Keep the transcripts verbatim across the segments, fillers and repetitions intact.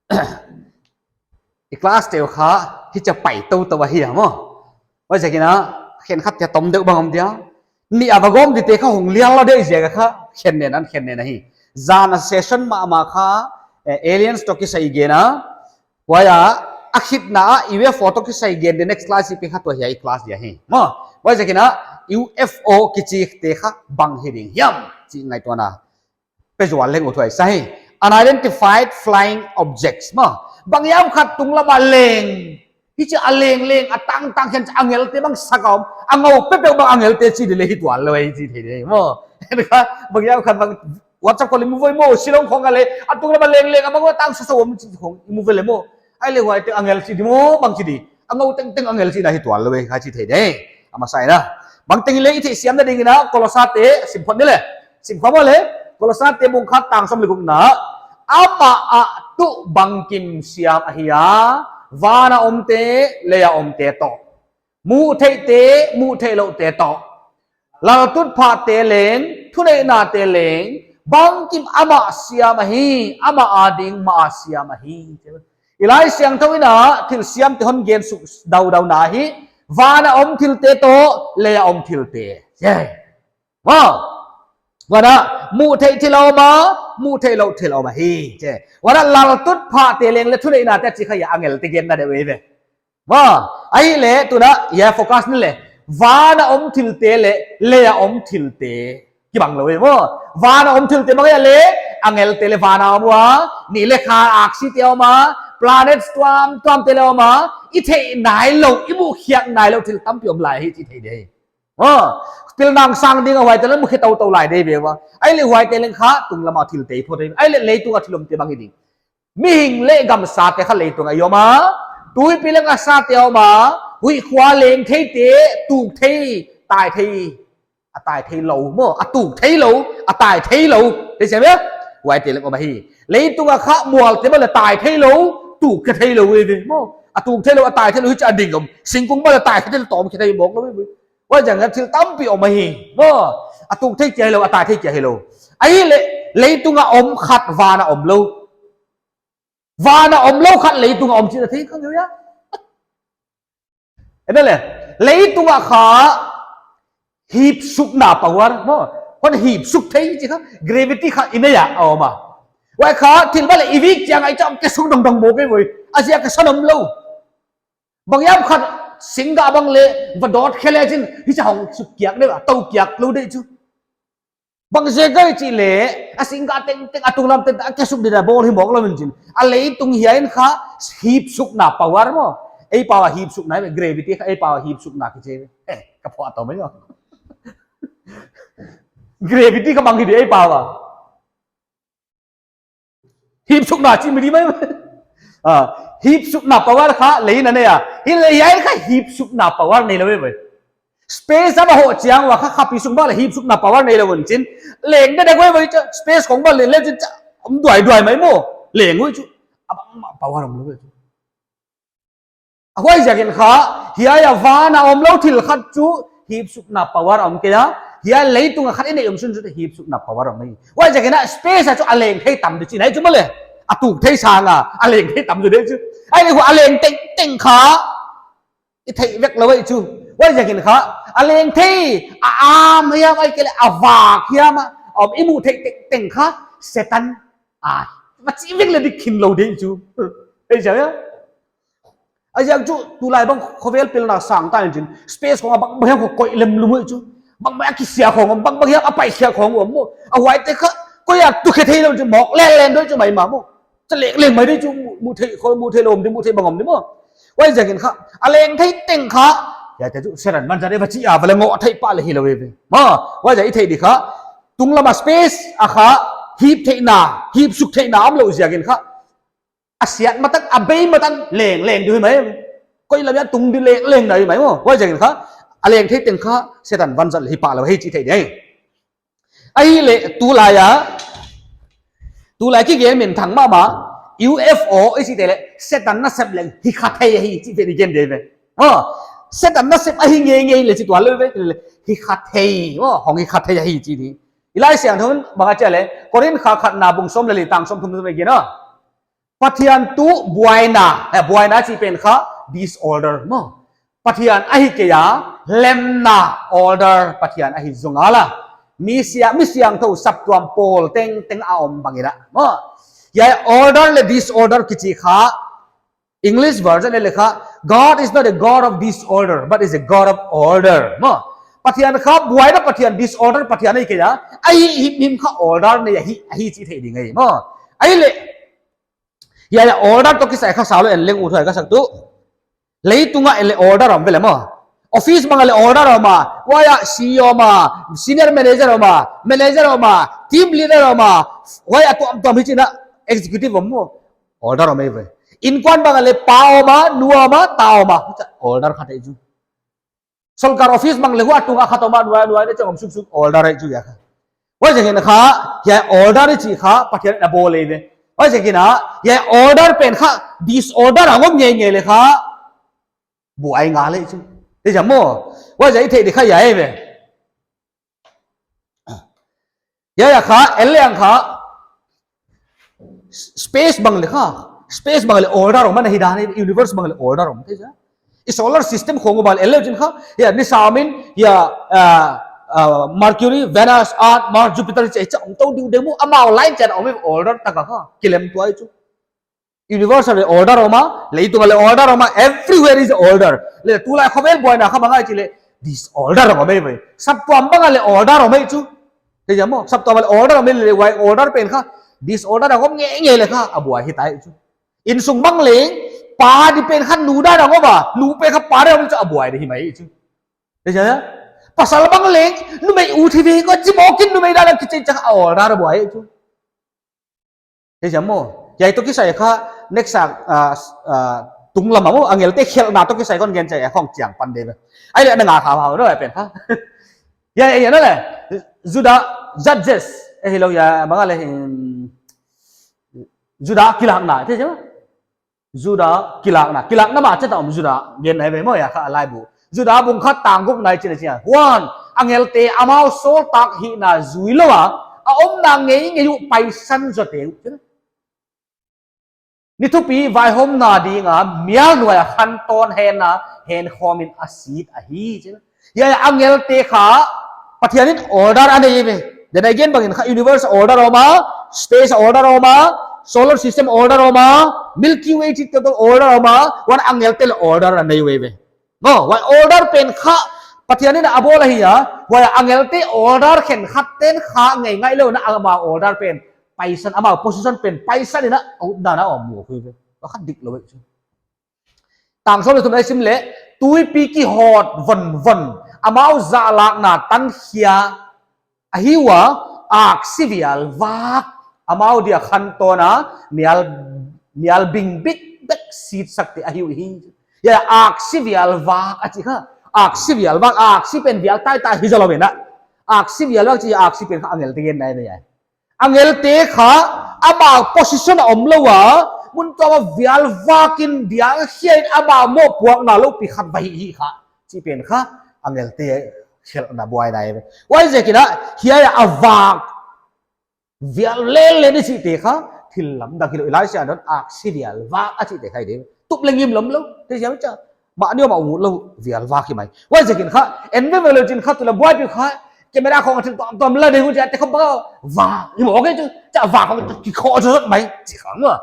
I class te uh kha hichia pai toutou ahi a maw. Huaiziakin a, khenkhat te tom deuh bang om dia. Nih a va gawm dite kha hong lian lou deuh ziak a kha, khen nen an khen nen ahi. Zan a session mahmah kha, eh, aliens toh kisai gen a. Huai a, a khitna a U F O toh kisai gen di, next class i pi kha tua hiai class dia hi. Maw, huaiziakin a, U F O kichite kha bang hi ding hiam chih ngaihtuahna pe zual leng uthuai sa hi. Unidentified flying objects maw. Bang hiam khat tunglam a leng. Hichia leng leng, a tangtang hiam, angel te bang sak a om. A ngou peuhpeuh bang angel te chi di leh hi tuan lou hi chi thei di maw. Bang hiam khat bang WhatsApp call i mu ve maw, Shillong khong a leh, a tunglam a leng leng, a bang a tang sasau om chi khong i mu ve leh maw. Ahihleh huaite angel chi di maw, bang chi di. A ngou tengteng angel chihna hi tuan lou hi kha chi thei di. A masa in a. Bangteng leh i theihsiamna dingin a, Kolosa te, sim khawm ni leh. Sim khawm leh, Kolosa te bung khat tang sawm leh gukna. Amah a tuh bangkim siam ahi a, van a omte, lei a omte toh. Muhtheihte, muhtheihlouhte toh. Laltutphahte leng, thuneihnate leng, bangkim amah siam ahi, amah ading mah a siam ahi. I Laisiangthou in a, thil siamte hon gen suk daudau na hi, van a om thilte toh, lei a om thilte. Che. Wow. Huan a, muhtheih thil a om a, muhtheihlouh thil a om ahi. Che. Huan a, laltutphahte leng leh thuneihnate chi kha hiai angel te genna deuh ve. Maw, ahihleh tuna, hiai focus ni leh. Van a om thilte leh, lei a om thilte. Kibang lou e maw. Van a om thilte bang ahia leh, angel te leh van a om ua, ni leh kha aksi te om a, planets tuamtuam te leh om a, i theih nailou, i muh khiak nailou thil tampi om lai hi chi thei di. Maw, pilna sang ding a huaite leng mu khe toutou lai di ve ua. Ahihleh huaite leng kha, tunglam a thilte pho di. Ahihleh leitung a thil omte bang hi ding. Mihing leh gamsate kha leitung a i om a, tuipi leng a sate a om a, huih khua leng theite, tuk thei, tai thei, a tai theilou maw, a tuk theilou, a tai theilou, thei siam e, huaite leng om ahi. Leitung a kha mualte bang leh tai theilou, tuk khe theilou e ve maw, a tuk theilou, a tai theilou, hichia ding om, singkung bang leh tai khe theilou, tawm khe thei mawk lou e ve. Huaiziakin thil tampi om ahi, maw, a tuk thei kia hilou, a tai thei kia hilou. Ahihleh, leitung a om khat van a om lou. Van a om lou khat leitung a om chih na thei khang hia. Enna leh, leitung a kha hipsukna power, maw. Hon hipsuk thei chi kha, gravity kha i nei a om a. Huai kha, thil bang leh i vik chiang a i cham kisuk dongdong maw kei voi. A ziak a san om lou. Bang hiam khat singgah bang leh, va dawt khe leh chin, hichia hong suk kiak deuh a, tou kiak lou di chu. Bang ziak a i chih leh, a singgah tengteng, a tunglam tengteng, a kisuk di a bawl hi mawk lou in chin. A leitung hiai in kha, hipsukna power maw. Ei pau a hipsukna, gravity kha, ei pau a hipsukna kichi. Eh, ka phuah tou mai maw. Gravity kha bang hi di ei pau a. Hipsukna chih mi di mai. Ah, hipsukna power kha lei in a nei a. Hileh hiai kha hipsukna power neilou e ve. Space a va hoh chiang ua kha khapi sung bang leh hipsukna power neilou in chin. Leng deuh deuh e ve chu. Space khong bang leh leh chin cha. Om duai duai mai maw. Leng e chu. A bangmah power omlou e chu. A huaiziakin kha, hiai a van a omlou thil khat chu hipsukna power om kei a, hiai leitung a khat i neih om sun chu hipsukna power om hi. Huaiziakin a space a chu a leng thei tam di chihna hi chu maw leh. A tuk thei sang a, a leng thei tam chu di chu. Ahihleh hu a leng tengteng kha, i theih vek lou e chu. Huaiziakin kha, a leng thei, a am hiam ahihkeileh a vak hiam a, om i muh theih tengteng kha, Setan a. Machih vek leh di khin lou di chu. Ei zia ya. A ziak chu, tulai bang khovel pilna sang ta in chin, space khong a bang bang hiam khong koih lem lum e chu. Bang bang a kisia khong om, bang bang hiam a pai khia khong om maw. A huaite kha, koi a tu khe theilou chu mawk leng leng deuh chu mai mah maw. Cha leng leng mai di chu, mu, muhtheih khong, muhtheih lou om di, muhtheih bang om di maw. Huaiziakin kha, a leng thei teng kha, hiaite chu, Setan vanzat e va chi a, va leh ngoh thei pah leh hilou e ve. Maw, huaiziak i theih di kha, tunglam a space a kha, hip theihna, hipsuk theihna omlou ziakin kha, a siat ma tan, a bei ma tan, leng leng di hi mai. Koi lam a tung di leng leng na hi mai maw. Huaiziakin kha, a leng thei teng kha, Setan vanzat leh hi pah lou hi chi thei di. Ahihleh tulai a, tulai kigen minthang mahmah, U F O i chihte leh, Setan nasep leng hi kha thei hi chi pen i gen di ve. Maw, Setan nasep ahi ngeingei leh chi tuan lou ve, hi kha thei, maw, hong hi kha thei hi chi di. I Laisiangthou in bang a chi a leh, Korin kha khatna bung sawm leh li tang sawmthum sawm leh giat a. Pathian tuh buaina, eh, buaina chih pen kha disorder maw. Pathian ahi kei a, lemna, order Pathian ahi zong a la. Mi siang, mi siangthou saptuam pawl tengteng a om bang in a maw. Hiai order leh disorder kichi kha, English version leh kha, God is not a God of disorder, but is a God of order maw. Pathian kha buaina Pathian, disorder Pathian ahi kei a, ahi himhim kha order nei ahi, ahi chih theih ding ahi maw. Ahihleh, hiai order toh kisai kha sau lou, en leng ut huai ka sak tuh. Leitung ah en leh order om ve le maw. Office bang ah leh order om a, huai ah C E O om a, senior manager om a, manager om a, team leader om a, huai a tuamtuam hichi in a executive om maw. Order om ei ve. Innkuan bang ah leh pa om a, nu om a, ta om a. Order khat ei chu. Sorkar office bang leh huai tung a khat om a, nuai nuai in chang om suksuk, order ei chu hiai kha. Huaiziakin kha, hiai order i chih kha Pathian in a bawl ei ve. Huaiziakin a, hiai order pen kha disorder a om ngeingei leh kha buai ngal ei chu. Thei zam maw? Huaiziak i theih di kha hiai ve. Hiai a kha, en leng kha, space bang leh kha, space bang leh order om ana hi dan, universe bang leh order om, thei zam. I solar system khong bang en leuchin kha, hiai ni sam in, hiai, ah, ah, Mercury, Venus, Earth, Mars, Jupiter, chih chih om tou diu deuh maw, amau line chiat a om, order tak a kha kilem tuah ei chu. Universe ah leh order om a, leitung ah leh order om a, everywhere is order. Leh tulai khovel buaina kha bang ahia chih leh disorder om ei ve. Saptuam bang ah leh order om ei chu. Thei zam maw? Saptuam ah leh order om ei leh, huai order pen kha disorder a om ngeingei leh kha a buai hi ta ei chu. Innsung bang leng, pa di pen kha nu dan a om a, nu pen kha pa dan a om chu a buai di hi mai ei chu. Thei zam maw? Pasal bang leng, numei ut hi ve ko, chimawk in numei dan a kichi chang a order a buai ei chu. Thei zam maw? Hiai toh kisai kha next a, ah, ah, tunglam ah maw, angelte khelhna toh kisai kon gen chiang a khong chiang pan de ve. Ahihleh na ngak kha maw, no, hiai pen kha. Hiai, hiai, no leh. Juda, Judges, eh, hilou hiai, bang a leh, hmm, Juda kilakna, thei zam maw? Juda kilakna, kilakna mah chet a om Juda, gen nai ve maw hiai kha a laibu. Juda bung khat tang guk na i chin a chi a. Huan, angelte amau sawltak hihna zui lou a, a omna ngeingei uh paisan zote uh. Ni thupi vaihawmna ding a, mial nuai a khantawn hen a, hen khawm in a sit ahi, chi. Hiai angelte kha, Pathian in order a nei ve. Then again, bang in kha universe order om a, space order om a, solar system order om a, Milky Way chih toh order om a, huan angelte leh order a nei ve ve. No, huai order pen kha, Pathian in a bawl ahi a, huai angelte order khenkhat ten kha ngeingai lou in a amau order pen paisan, amau position pen paisan in a, a utdan a om uh hui ve. Huai kha dik lou ve chu. Tang sawm leh thum na i sim leh, tuipi kihawt vonvon, amau zahlakna tankhia ahi ua, aksi vial vak, amau dia khantawn a, mial, mial bingbik bek sitsakte ahi uhi. Hiai aksi vial vak a chih kha, aksi vial vak, aksi pen vial taitai hi zaw lou ve na. Aksi vial vak chih aksi pen kha angelte genna ahi ve. Angelte kha amau position a om lou a, mun tuam a vial vak in diang hiai in amau mohpuakna loupi khat va hih hi kha. Chih pen kha angelte khelhna buaina ahi ve. Huaiziakin a, hiai a vak vial lel lel i chihte kha thil lamdang hilou, i Laisiangthou in aksi vial vak a chihte kha hi de. Tup leh ngim lawm lou, thei zam maw? Mahni om a ut lou vial vak hi mai. Huaiziakin kha, en ve ve leuchin kha tulai buaipi kha, camera khong a thil tuamtuam la ding uh chia, te khong bang vak hi maw, okay chu, chia vak khong kikhawh zot mai, chi kha maw.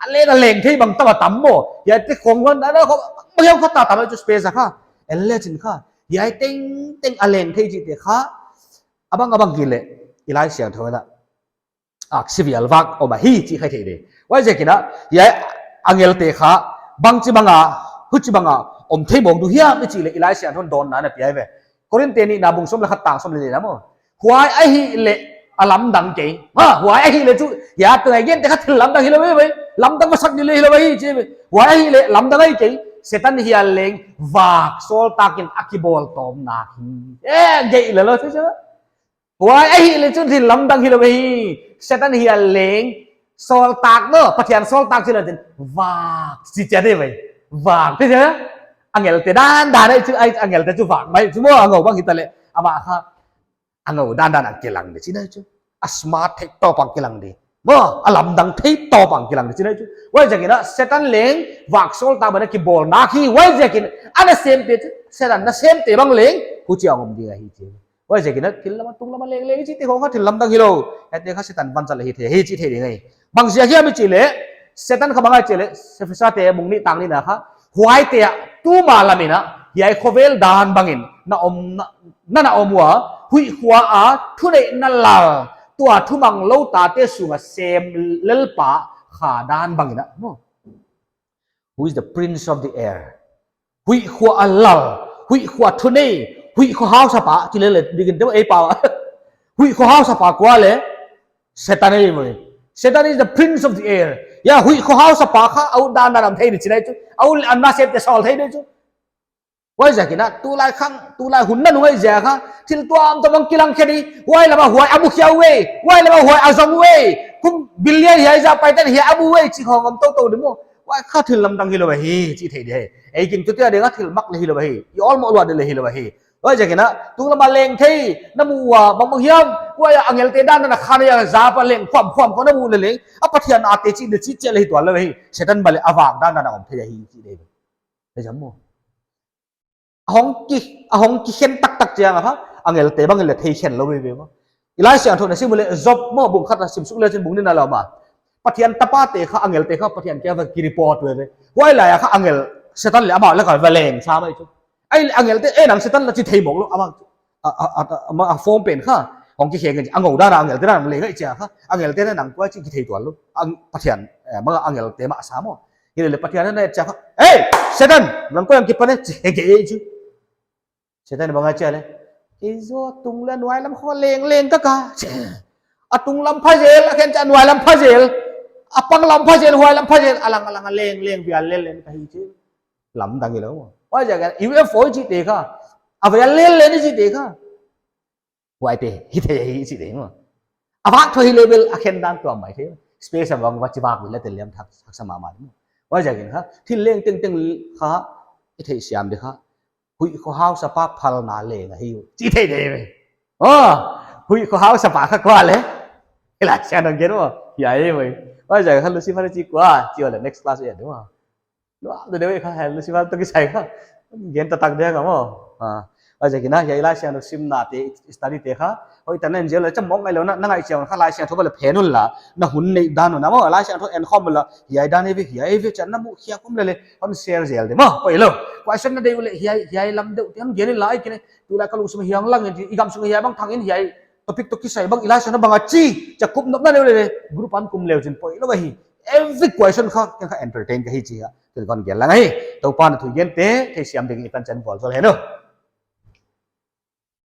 A leng a leng thei bang tam a tam maw. Hiai te khong huan, a na khong, bang hiam kha ta tam chu space a kha. En leuchin kha, hiai tengteng a leng thei chihte kha, a bang a bang hileh, i Laisiangthou in a aksi vial vak om ahi chih kha i thei de. Huaiziakin a, hiai angelte kha, bangchi bang a, huchi bang a om thei mawk di uh hiam i chih leh i Laisiangthou in dawnna ana pia ve. Korin te nihna bung sawm leh khat tang sawm leh li na maw. Huai ahihleh a lamdang kei. Ha, huai ahihleh chu, hiai a teng a gente kha thil lamdang hilou ve ve. Lamdang masak di leh hilou ve hi chi ve. Huai ahihleh lamdang ahi kei. Setan hial leng vak sawltak in a kibawl tawm nak hi. Eh, gei leh lou chu chu. Huai ahihleh chu thil lamdang hilou ve hi. Setan hial leng sawltak maw, Pathian sawltak chih leh vak, chi chia de ve. Vak, thei zam maw? Angelte dandan ahi chu, ahi angelte chu vak mai chu maw, a ngou bang hita leh. Amah kha, a ngou dandan a kilang di, chi na chu. A smart thei tawp a kilang di. Maw, a lamdang thei tawp a kilang di chihna chu. Huaiziakin a Setan leng vak sawl ta bang a kibawl nak hi. Huaiziakin a nasemte chu, Setan nasemte bang leng huchia om ding ahi chi. Huaiziakin a thil lam a tung lam a lengleng chihte khong kha thil lamdang hilou. Hiaite kha Setan vanzat ahi thei hi chih thei ding ahi. Bang ziak hiam i chih leh, Setan kha bang ahi chih leh, Ephesate bung nih tang nihna kha, huaite ah tuma lam in a, hiai khovel dan bangin na om na, na, na om ua, huih khua a thuneihna lal, tua thumang lou tate sunga sem lelpa kha dan bangin a, no? Who is the prince of the air? Huih khua a lal, huih khua thunei, huih khua hausapa, chih leh leh, digin te ei pau. Huih khua hausapa kua leh, Setan ahi maw. Setan is the prince of the air. Ya, huih khua hausapa kha, a ut dan dan a om thei di chihna chu. A ut a nasemte sawl thei di chu. Huaiziakin a, tulai khang, tulai hun nanung ahi ziak kha, thil tuamtuam a kilang khe di, huai lam a huai a mu khia uh e, huai lam a huai a zong uh e, kum billion hiai zah paite'n hiai a mu uh e, chih khong om toutou di maw. Huai kha thil lamdang hilou ahi, chih thei di hi. Ei gingtute a ding a thil mak leh hilou ahi, i awlmoh luat di leh hilou ahi. Huaiziakin a, tunglam a leng thei, na mu ua, bangbang hiam, huai a angelte dan dan a khan a zap a leng khuam khuam khong na mu leh leng, a Pathian ate chih di chih chiah leh hi tuan lou ahi, Setan bang leh a vak dan dan a om thei ahi, chih di hi. Ei zam maw. A hong ki, a hong kikhen taktak chiang a kha, angelte bang in leng thei khen lou veve maw. I Laisiangthou na sim uleh Job maw bung khat a sim suk leh chin bung nihna lam a. Pathian tapate kha angelte kha Pathian kiang a va ki report veve. Huai lai a kha angel Setan leh amah leh kha va leng sam ahi chu. Ei angelte, eh nang Setan la chi thei mawk lou amah. A, a, a, a, amah a form pen kha. Hong kikheng a ngou dan a angelte dan leng ahi chia kha. Angelte na nang kua chi ki thei tuan lou. Ang, Pathian, eh, mah angelte mah sa maw. Hilele Pathian na chia kha, "Hey, Setan, nang koi a kipan e?" chi hege ei chu. Setan bang a chia leh, "Kei zaw tung leh nuai lam khong leng leng ka ka." A tunglam pha zel, a khen chia nuai lam pha zel. A pang lam pha zel, huai lam pha zel, a lang a lang a leng leng vial lel lel ka hi chi. Lamdang hilou. Huaiziakin a U F O chihte kha. A vial lel lel chihte kha. Huaite, hi thei hi chih di maw. A vak thou hi level a khen dan tuam mai thei. Space a bang va chi vak leh tel liam thak, thak sa mahmah di maw. Huaiziakin kha, thil leng tengteng kha, i theisiam di kha. Huih khua hausapa phalna leng ahi uh. Chih thei di ve. Oh, huih khua hausapa kha kua leh. I Laisiangthou gen maw. Hiai ve. Huaiziakin kha Lucifer chih kua, chi leh next class e di maw. Lua, de de kha hel Lucifer toh kisai kha. Gen taktak di kha maw. Ah. Huaiziakin a, hiai Laisiangthou simnate, study te kha. Hoihtak na en zel leh, cham mawk ngai lou na, na ngaihchiang kha Laisiangthou bang leh phen un la. Na hun neih dan un a maw, Laisiangthou en khawm un la. Hiai dan hi ve, hiai ve, chia na mu khia kum leh leh. Hon share zel di maw, poilou. Question na deih uleh, hiai, hiai lam deuh, tiang gen in la, ei kine. Tulai ka lungsim hiai lang in, i gamsung hiai bang thang in hiai. Topic toh kisai bang i Laisiangthou bang a chi, chia kup nop na leh leh, group a kum leh chin poilou ahi. Every question kha, ken kha entertain ka hi chi a. Ken kon gen lang ahi. Toupa'n a thu gente, theisiam ding i tan chan bawl zaw hen aw.